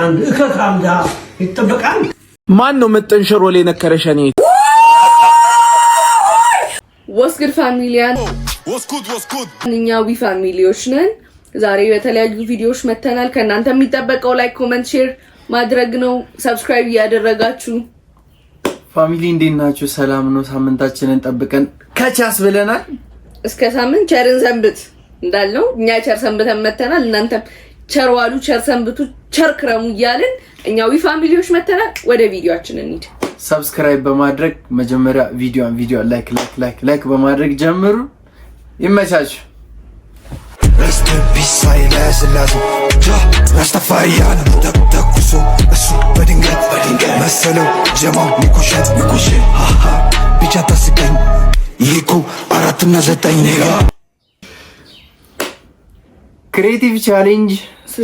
አንድ እከካም ድሃ ይጠበቃል። ማን ነው ምጥን ሽሮ ላይ ነከረሽ? እኔ What's good, familian? እኛ We family ዎች ነን። ዛሬ በተለያዩ ቪዲዮዎች መተናል። ከእናንተ የሚጠበቀው like፣ comment፣ share ማድረግ ነው። Subscribe እያደረጋችሁ። Family፣ እንዴት ናችሁ? ሰላም ነው? ሳምንታችንን ጠብቀን ከቻስ ብለናል። እስከ ሳምንት ቸርን ሰንብት እንዳልነው እኛ ቸር ሰንብተን መተናል። እናንተም ቸር ዋሉ፣ ቸር ሰንብቱ፣ ቸር ክረሙ እያልን እኛ We family ዎች መተናል። ወደ ቪዲዮአችን እንሂድ። Subscribe በማድረግ መጀመሪያ ቪዲዮን like, like, like, like በማድረግ ጀምሩ። ይመቻችሁ። Rest in peace ኃይለ ሥላሴ፣ ራስተፋሪያን ተኩሶ እሱ በድንገት በድንገት መሰለው ጀማው ሚኮሸት ሚኮሸት ሃሃ ብቻ ታስቀኝ። ይህ እኮ 4 እና 9 nigga። Creative challenge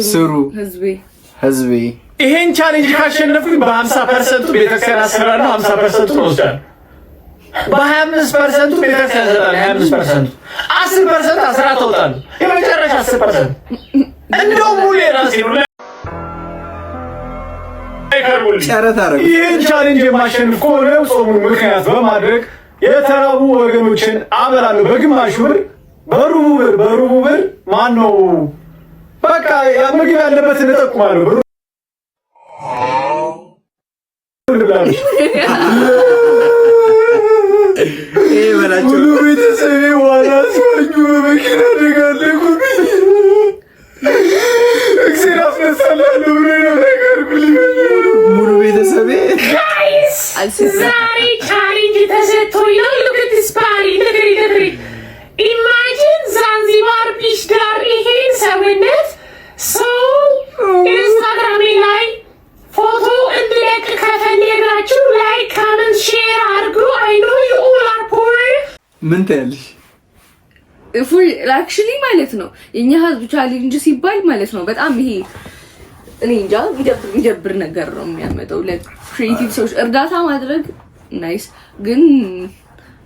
ስሩ። ህዝቤ። ህዝቤ። ይሄን challenge ካሸነፍኩኝ በ50 percent ኡ ቤተክርስቲያን አሰራለሁ፣ 50 percent ኡን ወስዳለሁ። በ25 percent ኡ ቤተክርስቲያን እሰጣለሁ፣ 25 percent ኡ፣ 10 percent አስራት አወጣለሁ። የመጨረሻ 10 percent እንደውም ሙሉ የራሴ ነው። ጨረታ አደረጉ። ይህን challenge የማሸንፍ ከሆነ ጾሙን ምክንያት በማድረግ የተራቡ ወገኖችን አበላለሁ። በግማሽ ብር፣ በሩቡ ብር፣ በሩቡ ብር ማን ነው በቃ ምግብ ያለበትን እጠቁማለሁ። ብሩ ልብላለች። ይሄ በላቸው። ሙሉ ቤተሰቤ ዋና አስዋኙ በመኪና አደጋ አለቁብኝ። እግዜር አስነሳላለሁ ብሎ ነው ነገር። ሙሉ ቤተሰቤ። ዛሬ challenge ተሰጥቶኝ ነው። Look at this party. Look at it, look at it. Imagine ዛንዚባር beach ዳር ይሄን ሰውነት። ሰው ኢንስታግራሜ ላይ ፎቶ እንድለቅ ከፈለጋችሁ like፣ comment፣ share አድርጉ። I know you all are poor. ምን ትያለሽ? Actually ማለት ነው የኛ ህዝብ challenge ሲባል ማለት ነው በጣም ይሄ እኔ እንጃ የሚደብር የሚደብር ነገር ነው የሚያመጣው። ለ creative ሰዎች እርዳታ ማድረግ nice፣ ግን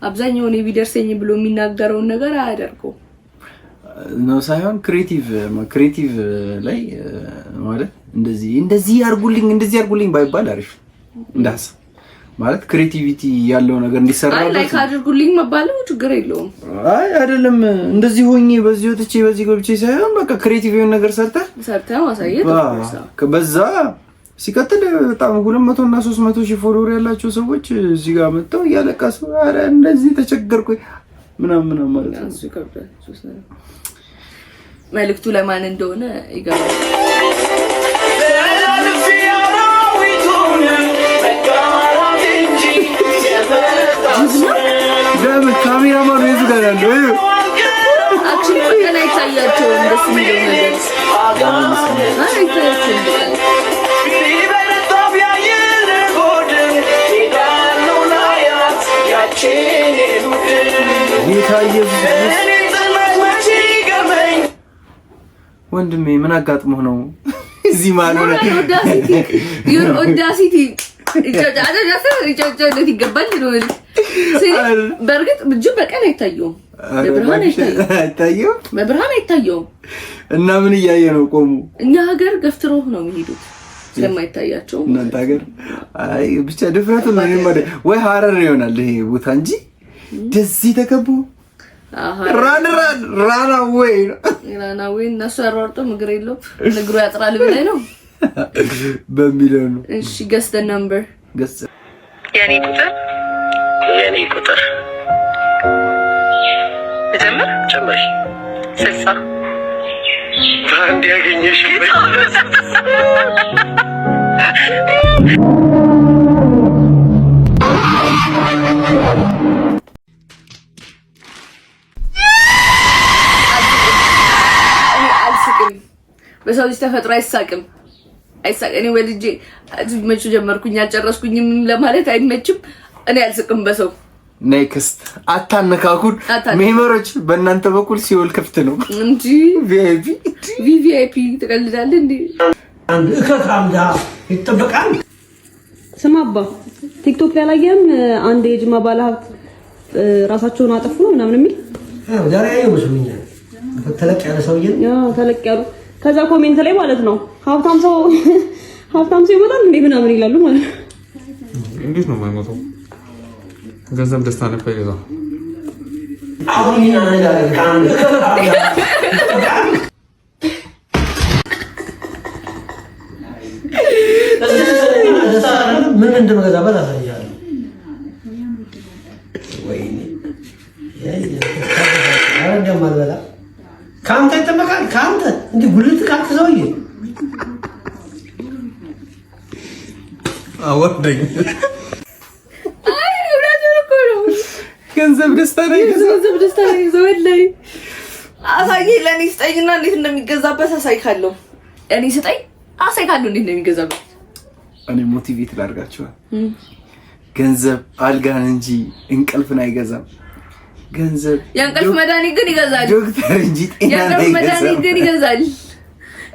አብዛኛውን ቢደርሰኝ ብሎ የሚናገረውን ነገር አያደርገውም። ነው ሳይሆን creative ላይ ማለት እንደዚህ እንደዚህ ያርጉልኝ እንደዚህ ያርጉልኝ ባይባል አሪፍ እንደ ሀሳብ፣ ማለት creativity ያለው ነገር አይ እንዲሰራበት። Like አድርጉልኝ መባሉ ችግር የለውም። አይ አይደለም፣ እንደዚህ ሆኜ በዚህ ወጥቼ በዚህ ገብቼ ሳይሆን በቃ creative የሆነ ነገር ሰርተህ ሰርተህ ማሳየት። በዛ ሲቀጥል በጣም 200 እና 300 ሺህ follower ያላቸው ሰዎች እዚህ ጋር መጥተው እያለቀሱ ኧረ እንደዚህ ተቸገርኩኝ ምናምን ምናምን ማለት ነው። እሱ ይከብዳል። መልዕክቱ ለማን እንደሆነ ይገባል። ለምን ካሜራማኑ የቱ ጋር ያለው? Actually በቀን አይታያቸውም። ደስ የሚለው ነገር አይታያቸውም በቀን። ጌታ ኢየሱስ፣ ወንድሜ ምን አጋጥሞህ ነው እዚህ ማለት ነው? Audacity, your audacity ይጫጫለት ይገባል ነው። በእርግጥ ጅብ በቀን አይታየውም፣ በብርሃን አይታየውም፣ በብርሃን አይታየውም። እና ምን እያየ ነው ቆሙ? እኛ ሀገር ገፍትሮ ነው የሚሄዱት ስለማይታያቸው። እናንተ ሀገር አይ ብቻ ድፍረቱ ነው ወይ ሀረር ይሆናል ይሄ ቦታ እንጂ ደዚህ ተከቦ run, run, run away. Run away። እነሱ ያሯርጦ እግር የለውም እግሩ ያጥራል ብለህ ነው በሚለው ነው። እሺ፣ guess the number. Guess. የኔ ቁጥር፣ የኔ ቁጥር ጀምር ጨምሪ 60። በአንድ ያገኘሽ። እኔ አልስቅም። በሰው ልጅ ተፈጥሮ አይሳቅም። አይሳቅ። እኔ ወልጄ መቼ ጀመርኩኝ አልጨረስኩኝም ለማለት አይመችም። እኔ አልስቅም በሰው። Next አታነካኩን። Member ኦች፣ በእናንተ በኩል ሲኦል ክፍት ነው። እንጂ VIP። VVIP ትቀልዳለህ እንዴ? አንድ እከካም ድሃ ይጠበቃል። ስማ አባ፣ ቲክቶክ ላይ አላየህም? አንድ የጅማ ባለሀብት ራሳቸውን አጠፉ ነው ምናምን የሚል። ዛሬ ያየው መስሎኛል። ተለቅ ያለ ሰውዬ ነው። ተለቅ ያሉ። ከዛ comment ላይ ማለት ነው ሀብታም ሰው ሀብታም ሰው ይሞታል እንዴ ምናምን ይላሉ ማለት ነው። እንዴት ነው የማይሞተው? ገንዘብ ደስታ ነበር ይገዛው። አሁን ከአንድ ይጠብቃል። ምን እንደምገዛበት አሳያለሁ። ወይኔ ኧረ እንደማልበላ ከአንተ ይጠበቃል። ከአንተ እንዲህ ጉልት ከአንተ ሰውዬ አወርደኝ። አይ እውነቱን እኮ ነው። ገንዘብ ደስታ ነው ይገዛል። ገንዘብ ደስታ ነው ይዘው ወላሂ አሳየኝ። ለእኔ ስጠኝና እንዴት እንደሚገዛበት አሳይካለሁ። እኔ ስጠኝ አሳይካለሁ እንዴት እንደሚገዛበት። እኔ motivate ላድርጋችኋል። ገንዘብ አልጋን እንጂ እንቅልፍን አይገዛም። ገንዘብ የእንቅልፍ መድኃኒት ግን ይገዛል። ዶክተር እንጂ ጤናን የእንቅልፍ መድኃኒት አይገዛም። ግን ይገዛል።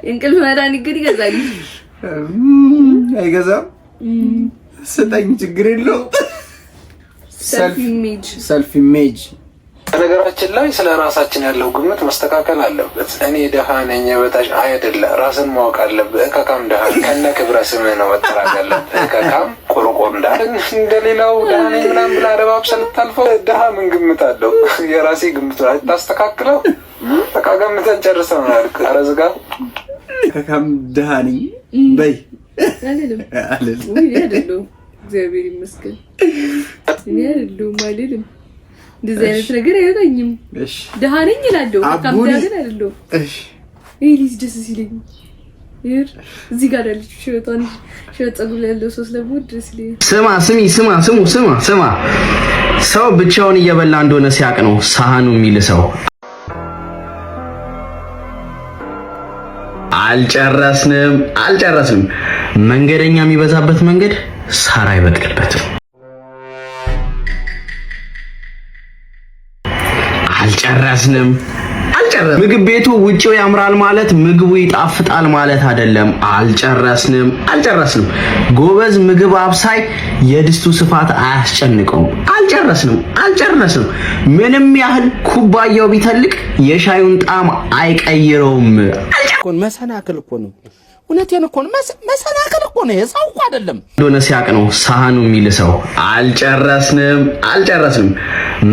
የእንቅልፍ መድኃኒት ግን ይገዛል። አይገዛም። ስጠኝ፣ ችግር የለውም። Self image። Self image። በነገራችን ላይ ስለ ራሳችን ያለው ግምት መስተካከል አለበት። እኔ ደሃ ነኝ የበታች አይደለ፣ ራስን ማወቅ አለብህ። እከካም ደሃ ከነ ክብረ ስምህ ነው መጠራት ያለብህ። እከካም ቆርቆንዳ እንደሌላው ደሃ ነኝ ምናምን ብለህ አደባብሰህ ልታልፈው። ደሃ ምን ግምት አለው? የራሴ ግምት ነው። ታስተካክለው በቃ ገምተን ጨርሰናል። ኧረ ዝጋ። እከካም ደሃ ነኝ በይ። አልልም። አልልም። ውይ እኔ አይደለሁም፣ እግዚአብሔር ይመስገን እኔ አይደለሁም፣ አልልም። እንደዚህ አይነት ነገር አይወጣኝም። እሺ። ደሃ ነኝ እላለሁ። እከካም አቡኒ። ደሃ ግን አይደለሁም። እሺ። ይሄ ልጅ ደስ ሲለኝ ይር እዚህ ጋር ያለችው ሽበቷን ሽበት ፀጉር ላይ ያለው ሰው ስለምወድ ደስ ይለኛል። ስማ ስሚ ስማ ስሙ ስማ ስማ፣ ሰው ብቻውን እየበላ እንደሆነ ሲያቅ ነው ሳህኑ የሚልሰው። አልጨረስንም አልጨረስንም። መንገደኛ የሚበዛበት መንገድ ሳር አይበቅልበትም። አልጨረስንም አልጨረስንም። ምግብ ቤቱ ውጪው ያምራል ማለት ምግቡ ይጣፍጣል ማለት አይደለም። አልጨረስንም አልጨረስንም። ጎበዝ ምግብ አብሳይ የድስቱ ስፋት አያስጨንቀውም። አልጨረስንም አልጨረስንም። ምንም ያህል ኩባያው ቢተልቅ የሻዩን ጣዕም አይቀይረውም። መሰናክል እኮ ነው። እውነቴን እኮ ነው። መሰናክል እኮ ነው። የሰው እኮ አይደለም። እንደሆነ ሲያቅ ነው ሳህኑ የሚልሰው። አልጨረስንም አልጨረስንም።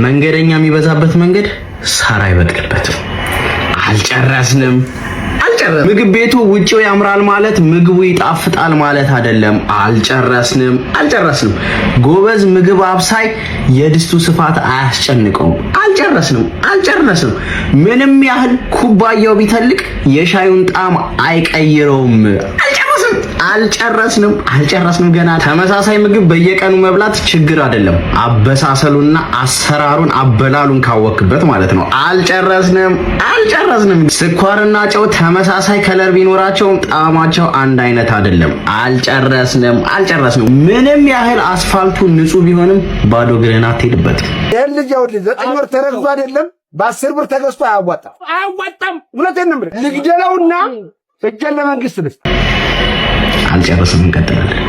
መንገደኛ የሚበዛበት መንገድ ሳር አይበቅልበትም። አልጨረስንም አልጨረስንም። ምግብ ቤቱ ውጪው ያምራል ማለት ምግቡ ይጣፍጣል ማለት አይደለም። አልጨረስንም አልጨረስንም። ጎበዝ ምግብ አብሳይ የድስቱ ስፋት አያስጨንቀውም። አልጨረስንም አልጨረስንም። ምንም ያህል ኩባያው ቢተልቅ የሻዩን ጣዕም አይቀይረውም። አልጨረስንም አልጨረስንም አልጨረስንም። ገና ተመሳሳይ ምግብ በየቀኑ መብላት ችግር አይደለም። አበሳሰሉና አሰራሩን አበላሉን ካወክበት ማለት ነው። አልጨረስንም አልጨረስንም። ስኳርና ጨው ተመሳሳይ color ቢኖራቸውም ጣዕማቸው አንድ አይነት አይደለም። አልጨረስንም አልጨረስንም። ምንም ያህል አስፋልቱ ንጹህ ቢሆንም ባዶ እግርህን አትሄድበትም። ይህን ልጅ ይኸውልህ 9 ወር ተረግዞ አይደለም በ10 ብር ተገዝቶ አያዋጣም፣ አያዋጣም። እውነቴን ነው የምልህ። ልግደለውና እጄን ለመንግስት ልስጥ። አልጨረስንም፣ እንቀጥላለን።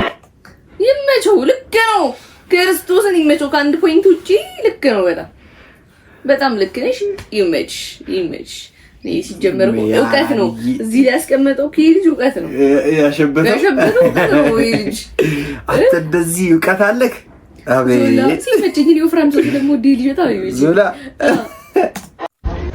ይመቸው። ልክ ነው። ክርስቶስን ይመቸው። ከአንድ point ውጪ ልክ ነው። በጣም በጣም ልክ ነሽ። ይመች ይመች። ይሄ ሲጀመር እኮ እውቀት ነው። እዚህ ላይ ያስቀመጠው እኮ ይሄ ልጅ እውቀት ነው። ያሸበተው ያሸበተው እውቀት ነው ይሄ ልጅ። አንተ እንደዚህ እውቀት አለክ? ዞላ አቤት። ሲመቸኝ እኔ ወፍራም ሰው ስለምወድ ይሄ ልጅ በጣም ይመቸኝ። ዞላ።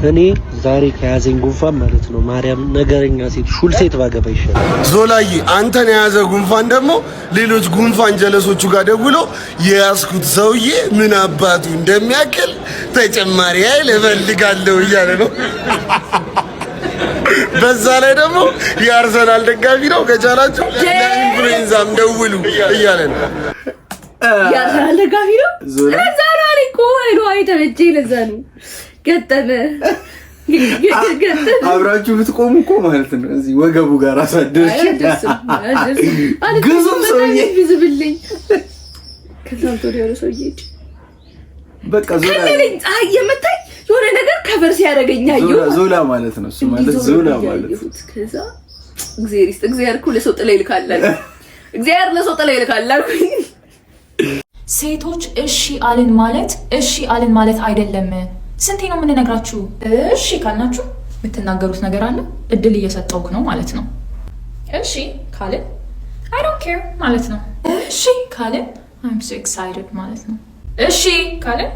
እኔ ዛሬ ከያዘኝ ጉንፋን ማለት ነው ማርያም ነገረኛ ሴት ሹል ሴት ባገባ ይሻላል። ዞላዬ አንተን የያዘ ጉንፋን ደግሞ ሌሎች ጉንፋን ጀለሶቹ ጋር ደውሎ የያዝኩት ሰውዬ ምን አባቱ እንደሚያክል ተጨማሪ ኃይል እፈልጋለሁ እያለ ነው። በዛ ላይ ደግሞ የአርሰናል ደጋፊ ነው። ከቻላችሁ ለኢንፍሉዌንዛም ደውሉ እያለ ነው። የአርሰናል ደጋፊ ነው። ዞላ። ለዛ ነው አለኝ እኮ አይኗ የተመቸኝ ለዛ ነው። ገጠመ ገጠመ። አብራችሁ ብትቆሙ እኮ ማለት ነው እዚህ ወገቡ ጋር አሳደርሽ። አልደርስም አልደርስም። ግዙፍ ሰውዬ። Invisible ነኝ። ከትናንት ወዲያ የሆነ ሰውዬ እጅ በቃ ዞላ። ከለለኝ። ፀሐይ የመታኝ የሆነ ነገር cover ሲያደርገኝ አየሁ። ዞላ ዞላ ማለት ነው እሱ ማለት እንዲህ ዞር ዞላ ብዬ ማለት አየሁት። ከዛ እግዚአብሔር ይስጥ፣ እግዚአብሔር እኮ ለሰው ጥላ ይልካል አለ። እግዚአብሔር ለሰው ጥላ ይልካል አልኩኝ። ሴቶች እሺ አልን ማለት እሺ አልን ማለት አይደለም። ስንቴ ነው የምንነግራችሁ? እሺ ካልናችሁ የምትናገሩት ነገር አለ። እድል እየሰጠውክ ነው ማለት ነው። እሺ ካልን Don't care ማለት ነው። እሺ ካልን I'm so excited ማለት ነው። እሺ ካልን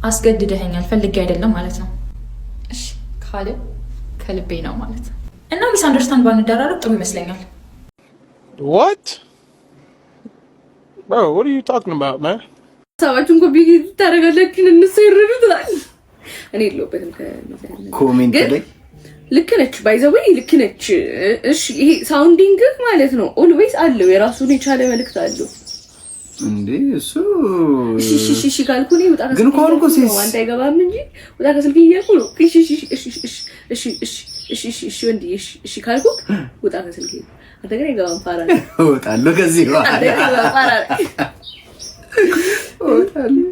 አስገድደኸኛል ፈልጌ አይደለም ማለት ነው። እሺ ካልን ከልቤ ነው ማለት ነው። እና misunderstand ባንደራረግ ጥሩ ይመስለኛል። What? Bro, what are you talking about, man? ሀሳባችሁን ኮፒ ታደርጋላችሁ፣ እነሱ ይረዱታል። እኔ የለሁበትም። ከእነዚህ አይነት Comment ግን ላይ ልክ ነች፣ by the way ልክ ነች። እሺ ይሄ sounding ማለት ነው always አለው፣ የራሱን የቻለ መልእክት አለው። እንዴ እሱ እሺ እሺ እሺ እሺ ካልኩ እኔ ውጣ ግን እኮ አሁን እኮ ከስልክ ሴስ ነው፣ አንተ አይገባም እንጂ ውጣ ከስልክ እያልኩ ነው። እሺ እሺ እሺ እሺ እሺ እሺ እሺ እሺ እሺ ወንድዬ እሺ እሺ ካልኩ ውጣ ከስልክ። አንተ ግን አይገባም፣ ፋራ ነህ። እወጣለሁ ከዚህ አንተ በኋላ። ግን አይገባም፣ ፋራ ነህ። እወጣለሁ።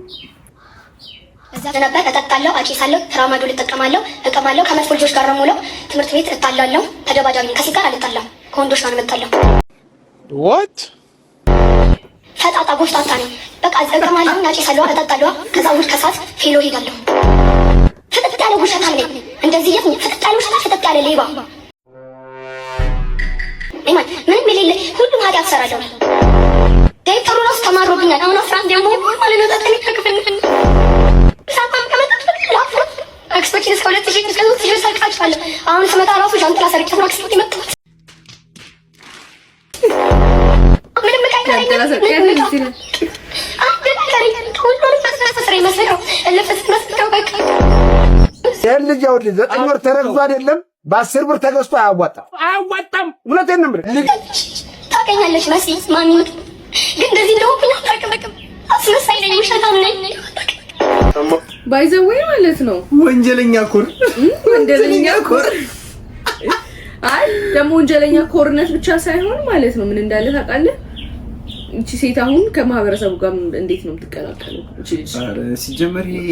እዛ ነበር። እጠጣለሁ፣ አጭሳለሁ፣ ትራማዶል እጠቀማለሁ፣ እቀማለሁ። ከመጥፎ ልጆች ጋር ነው የምውለው። ትምህርት ቤት እጣላለሁ። ተደባዳቢ ነኝ። ከሴት ጋር አልጣላም፣ ከወንዶች ጋር ነው የምጣላው። What? ፈጣጣ ጎፍጣጣ ነኝ። በቃ እቀማለሁ፣ አጭሳለሁ፣ እጠጣለሁ። ከዛ እሑድ ከሰዓት ፌሎ ሄዳለሁ። ፍጥጥ ያለ ውሸታም ነኝ። እንደዚህ የት ፍጥጥ ያለ ውሸታም፣ ፍጥጥ ያለ ሌባ ኢማን ምንም የሌለ ሁሉም ኃጢአት እሰራለሁ። ዳይሬክተሩ ራሱ ተማሮብኛል። አሁን 11 ደግሞ ማለት ነው ዘጠኝ ክፍል ሳጣም ከመጣች አክስቶችን እስከ 2000 እስከ 3000 ሰርቃችኋለሁ። አሁን ስመጣ ራሱ ዣንጥላ ሰርቄ ነው አክስቶች የመጣሁት። ምንም ዕቃ አይቀረኝም። ዣንጥላ ሰርቄ ምንም ዕቃ ደስ ይላል። አንድ ዕቃ አይቀረኝም። ሁሉንም ስሬ መስለው እልፍስ መስለው በቃ። ይህን ልጅ ይኸውልህ 9 ወር ተረግዞ አይደለም በ10 ብር ተገዝቶ አያዋጣም። አያዋጣም። እውነቴን ነው የምልህ። ታውቀኛለች መሲ ማሚ፣ ግን እንደዚህ እንደሆንኩኝ አታውቅም። አስመሳይ ነኝ፣ ውሸታም ነኝ። By the way ማለት ነው ወንጀለኛ ኮር። ወንጀለኛ ኮር። አይ ደግሞ ወንጀለኛ ኮርነት ብቻ ሳይሆን ማለት ነው ምን እንዳለ ታውቃለህ? እቺ ሴት አሁን ከማህበረሰቡ ጋር እንዴት ነው የምትቀላቀለው? እቺ ልጅ ኧረ ሲጀመር ይሄ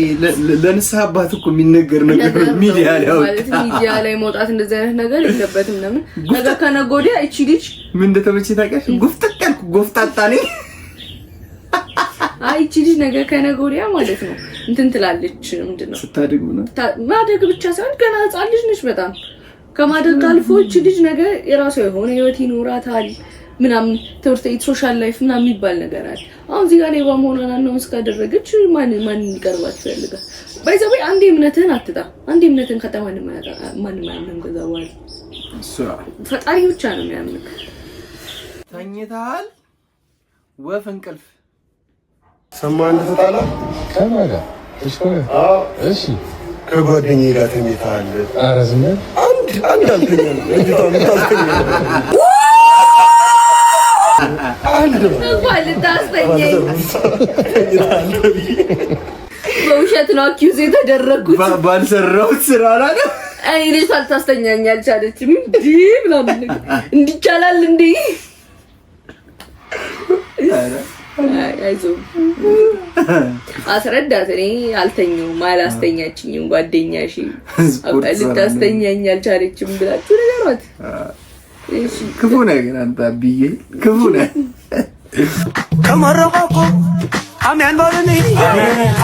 ለንስሐ አባት እኮ የሚነገር ነገር ነው። ሚዲያ ላይ ማለት ሚዲያ ላይ መውጣት እንደዚህ አይነት ነገር የለበትም። ለምን ነገ ከነገ ወዲያ እቺ ልጅ ምን እንደተመቸ ታውቂያለሽ? ጉፍጥጥ ያልኩ ጎፍጣጣ ነኝ። አይ እቺ ልጅ ነገ ከነገ ወዲያ ማለት ነው እንትን ትላለች። ምንድን ነው ስታድግ ምናምን ማደግ ብቻ ሳይሆን ገና ህፃን ልጅ ነች በጣም። ከማደግ አልፎ እቺ ልጅ ነገ የራሷ የሆነ ህይወት ይኖራታል ምናምን፣ ትምህርት ቤት፣ social life ምናምን የሚባል ነገር አለ። አሁን እዚህ ጋር ሌባ መሆኗን announce ካደረገች ማን ማን ሊቀርባት ይፈልጋል? By the way አንዴ እምነትህን አትጣ። አንዴ እምነትህን ካጣ ማንም ማንም አያምንም። ከዛ በኋላ እሱ ፈጣሪ ብቻ ነው የሚያምንክ። ተኝተሃል? ወፍ እንቅልፍ። ሰማህ እንደተጣላ? ከማን ጋር? እሺ። ከጓደኛዬ ጋር ተኝተሃል። ኧረ ዝም በል። አንድ አንድ አልተኛም። ልጅቷ የምታስተኛ አንድ ነው። እንኳን ልታስተኛኝ በውሸት ነው accuse የተደረግኩት። ባልሰራሁት ስራ አላለ። እኔ ልጅቷ ልታስተኛኝ አልቻለችም። እንዲህ ምናምን ነገር እንዲቻላል እንዴ? አይ፣ አይዞህ አስረዳት። እኔ አልተኛውም፣ አላስተኛችኝም፣ ጓደኛሽ ልታስተኛኝ አልቻለችም ብላችሁ ንገሯት። እሺ። ክፉ ነህ ግን አንተ አብዬ፣ ክፉ ነህ። ከመረቀኩ አሜን በሉኒ፣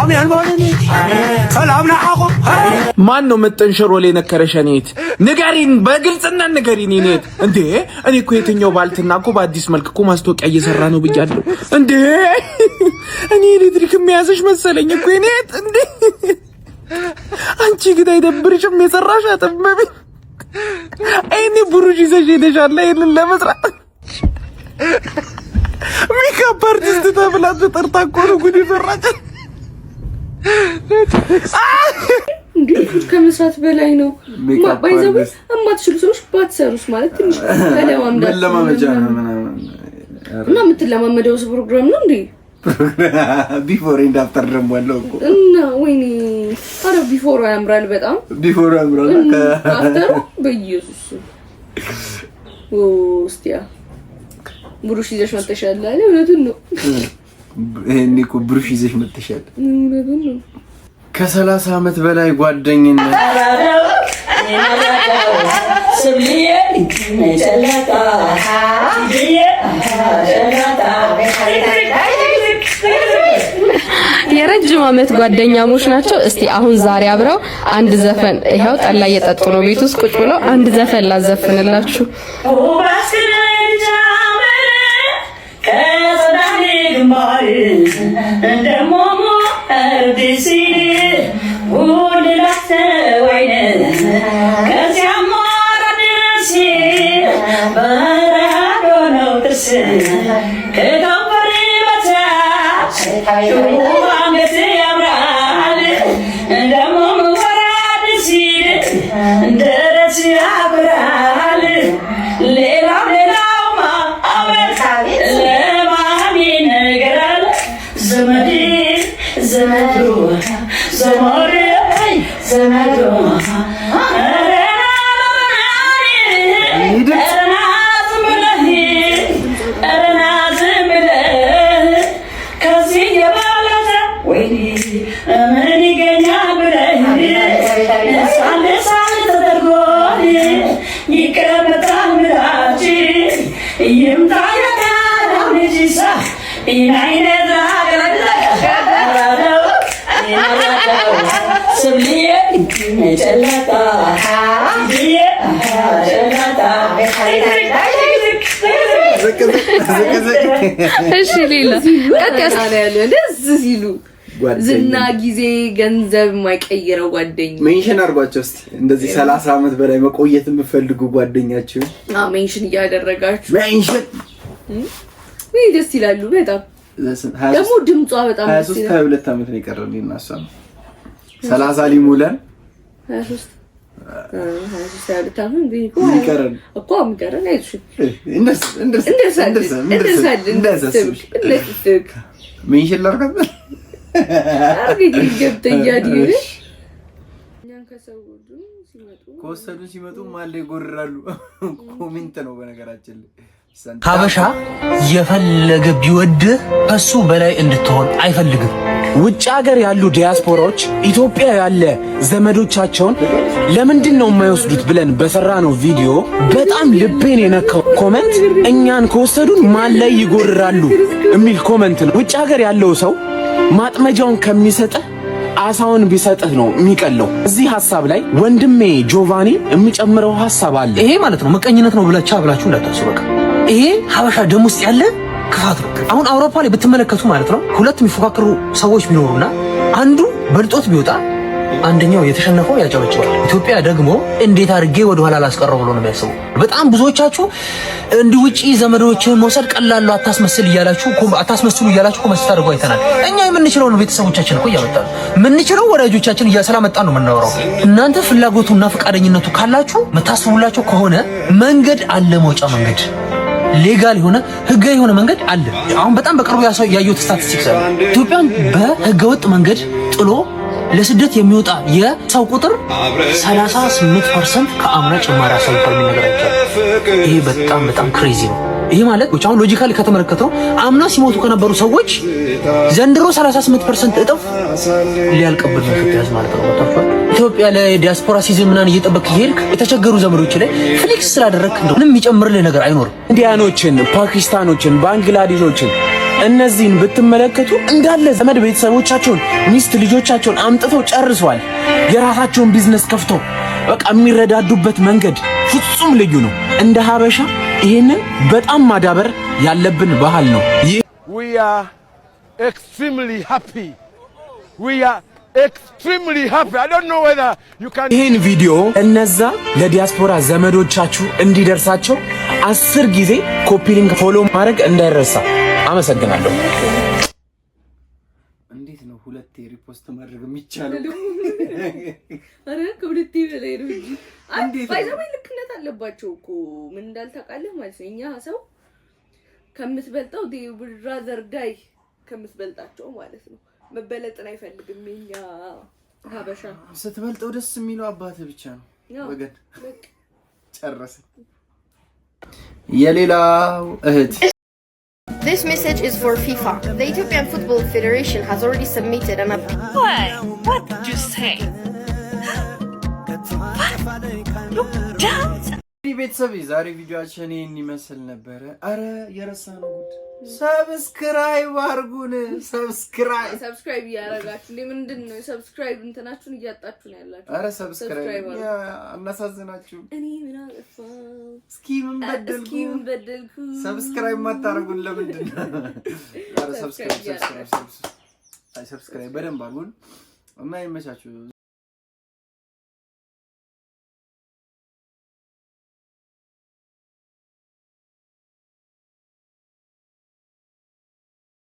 አሜን በሉኒ፣ ሰላም ንዓኹም። ማን ነው ምጥን ሽሮ ላይ የነከረሽ? እኔ እህት ንገሪን፣ በግልጽና ንገሪን። እኔ እህት እንዴ፣ እኔ እኮ የትኛው ባልትና እኮ በአዲስ መልክ እኮ ማስታወቂያ እየሰራ ነው ብያለሁ። እንዴ እኔ ኤሌክትሪክ የሚያዝሽ መሰለኝ እኮ የኔ እህት። እንዴ አንቺ ግን አይደብርሽም? የሰራሽ አጥበቢ ይሄኔ ብሩሽ ይዘሽ ሄደሻል ይሄንን ለመስራት። Makeup artist ተብላ ተጠርታ እኮ ነው ጉድ የሰራች። እንዴ ከመስራት በላይ ነው። Makeup By the way አርቲስት። የማትችሉ ሰዎች ባትሰሩስ ማለት ትንሽ ተለማምዳችሁ መለማመጃ ነው ምናምን። እና የምትለማመደው ፕሮግራም ነው እንዴ? Before and after ደግሞ አለው እኮ። እና ወይኔ አረ before ያምራል በጣም። Before ያምራል። After ኡ በኢየሱስ ውስቲያ ብሩሽ ይዘሽ መጥተሻል አለ። እውነቱን ነው። ይሄኔ እኮ ብሩሽ ይዘሽ መጥተሻል። እውነቱን ነው። ከ30 ዓመት በላይ ጓደኝነት። የረጅም ዓመት ጓደኛሞች ናቸው። እስቲ አሁን ዛሬ አብረው አንድ ዘፈን፣ ይኸው ጠላ እየጠጡ ነው ቤት ውስጥ ቁጭ ብለው፣ አንድ ዘፈን ላዘፍንላችሁ። ደሞሞ እርድ ሲል ጉልላት ወይን ከዚያም ወረድ ሲል በረዶ ነው ጥርስ ከከንፈር በታች አንገት ያምራል ደሞም ወረድ ሲል ደረት ያምራል ሌላው ሌላውማ አመል ለማን ይነገራል ዘመዴ ዘመዱ ዘመዴ ዘመዱ ኧረ ና ዝም ብለህ ኧረ ና ዝም ብለህ ከዚህ የበለጠ ወይኔ ምን ይገኛል ብለህ ሳል ሳል ተደርጎ ይቀመጣል ምላጭ ይምጣ የጋራው ልጅሳ ይናይነት ስብልዬ ጨለጣ ብዬ ጨለጣ። እሺ ሌላ ቀጥ ያለ ደስ ሲሉ ዝና፣ ጊዜ፣ ገንዘብ የማይቀይረው ጓደኛ። Mention አድርጓቸው እስኪ እንደዚህ 30 ዓመት በላይ መቆየት የምፈልጉ ጓደኛችሁ። Mention እያደረጋችሁ። Mention። ይህ ደስ ይላሉ በጣም። ደግሞ ድምጿ በጣም ሀያ ደስ ሶስት ይላል። 22 ዓመት ነው የቀረን እኔና እሷ 30 ሊሞላን። 23 23 22 ዓመት እንዴ እኮ። የሚቀረን እኮ የሚቀረን አይዞሽ። እንደርስ እንደርስ። እንደርሳለን እንደርሳለን። እንደርሳለን። እንደርሳለን። Mention ላድርጋት። አርግ ገብተህ እያድር እኛን ከሰወዱ ሲመጡ ከወሰዱ ሲመጡ ማለ ይጎርራሉ። Comment ነው በነገራችን ላይ። ሀበሻ የፈለገ ቢወድህ ከሱ በላይ እንድትሆን አይፈልግም። ውጭ ሀገር ያሉ ዲያስፖራዎች ኢትዮጵያ ያለ ዘመዶቻቸውን ለምንድን ነው የማይወስዱት ብለን በሰራነው ቪዲዮ በጣም ልቤን የነካው comment እኛን ከወሰዱን ማን ላይ ይጎርራሉ የሚል comment ነው። ውጭ ሀገር ያለው ሰው ማጥመጃውን ከሚሰጥህ አሳውን ቢሰጥህ ነው የሚቀለው። እዚህ ሀሳብ ላይ ወንድሜ ጆቫኒ የሚጨምረው ሀሳብ አለ። ይሄ ማለት ነው ምቀኝነት ነው ብላቻ ብላችሁ እንዳታስቡ። በቃ ይሄ ሀበሻ ደም ውስጥ ያለ ክፋት ነው። አሁን አውሮፓ ላይ ብትመለከቱ ማለት ነው ሁለት የሚፎካከሩ ሰዎች ቢኖሩና አንዱ በልጦት ቢወጣ አንደኛው የተሸነፈው ያጨበጭባል። ኢትዮጵያ ደግሞ እንዴት አድርጌ ወደ ኋላ ላስቀረው ብሎ ነው የሚያስበው። በጣም ብዙዎቻችሁ እንዲህ ውጪ ዘመዶችን መውሰድ ቀላል ነው አታስመስል እያላችሁ አታስመስሉ እያላችሁ comment ስታደርጉ አይተናል። እኛ የምንችለውን ቤተሰቦቻችን እኮ እያመጣን ነው የምንችለው ወዳጆቻችን ስላመጣን ነው የምናወራው። እናንተ ፍላጎቱና ፈቃደኝነቱ ካላችሁ የምታስቡላቸው ከሆነ መንገድ አለ፣ መውጫ መንገድ legal የሆነ ህጋዊ የሆነ መንገድ አለ። አሁን በጣም በቅርቡ ያየሁት ስታቲስቲክስ አለ። ኢትዮጵያን በህገወጥ መንገድ ጥሎ ለስደት የሚወጣ የሰው ቁጥር 38% ከአምና ጭማሪ አሳይቷል የሚል ነገር አይቻልም። ይሄ በጣም በጣም crazy ነው። ይሄ ማለት አሁን logically ከተመለከተው አምና ሲሞቱ ከነበሩ ሰዎች ዘንድሮ 38% እጥፍ ሊያልቅብን ነው ኢትዮጵያ ህዝብ ማለት ነው። ገብቷችኋል? ኢትዮጵያ ለዲያስፖራ season ምናምን እየጠበቅ እየሄድክ የተቸገሩ ዘመዶች ላይ flex ስላደረግክ እንደው ምንም የሚጨምርልህ ነገር አይኖርም። ኢንዲያኖችን፣ ፓኪስታኖችን፣ ባንግላዴሾችን እነዚህን ብትመለከቱ እንዳለ ዘመድ ቤተሰቦቻቸውን፣ ሚስት ልጆቻቸውን አምጥተው ጨርሰዋል። የራሳቸውን ቢዝነስ ከፍተው በቃ የሚረዳዱበት መንገድ ፍጹም ልዩ ነው። እንደ ሀበሻ ይሄንን በጣም ማዳበር ያለብን ባህል ነው። We are extremely happy. We are extremely happy. I don't know whether you can. ይህን ቪዲዮ እነዛ ለዲያስፖራ ዘመዶቻችሁ እንዲደርሳቸው 10 ጊዜ copy link፣ follow ማድረግ እንዳይረሳ። አመሰግናለሁ። እንዴት ነው ሁለቴ repost ማድረግ የሚቻለው? ኧረ ከሁለቴ በላይ ነው እንጂ። By the way ልክነት አለባቸው እኮ። ምን እንዳልታውቃለህ ማለት ነው እኛ ሰው ከምትበልጠው rather die ከምትበልጣቸው ማለት ነው። መበለጥን አይፈልግም የኛ ሀበሻ። ስትበልጠው ደስ የሚለው አባትህ ብቻ ነው ወገን። ጨረስን። የሌላው እህት። This message is for FIFA. The Ethiopian Football Federation has already submitted an appeal. Why? What did you say? እንግዲህ ቤተሰብ የዛሬ ቪዲዮአችን ይህን ይመስል ነበረ። አረ የረሳነው ጉድ፣ subscribe አድርጉን። Subscribe። Subscribe እያደረጋችሁ እንዴ! ምንድን ነው subscribe እንትናችሁን እያጣችሁ ነው ያላችሁ። አረ subscribe። አድርጉ። አናሳዝናችሁ። እኔ ምን አጠፋሁ? እስኪ ምን በደልኩ? እስኪ ምን በደልኩ? Subscribe ማታደርጉን ለምንድን ነው? አረ subscribe፣ subscribe፣ subscribe። Subscribe በደንብ አድርጉን እና ይመቻችሁ።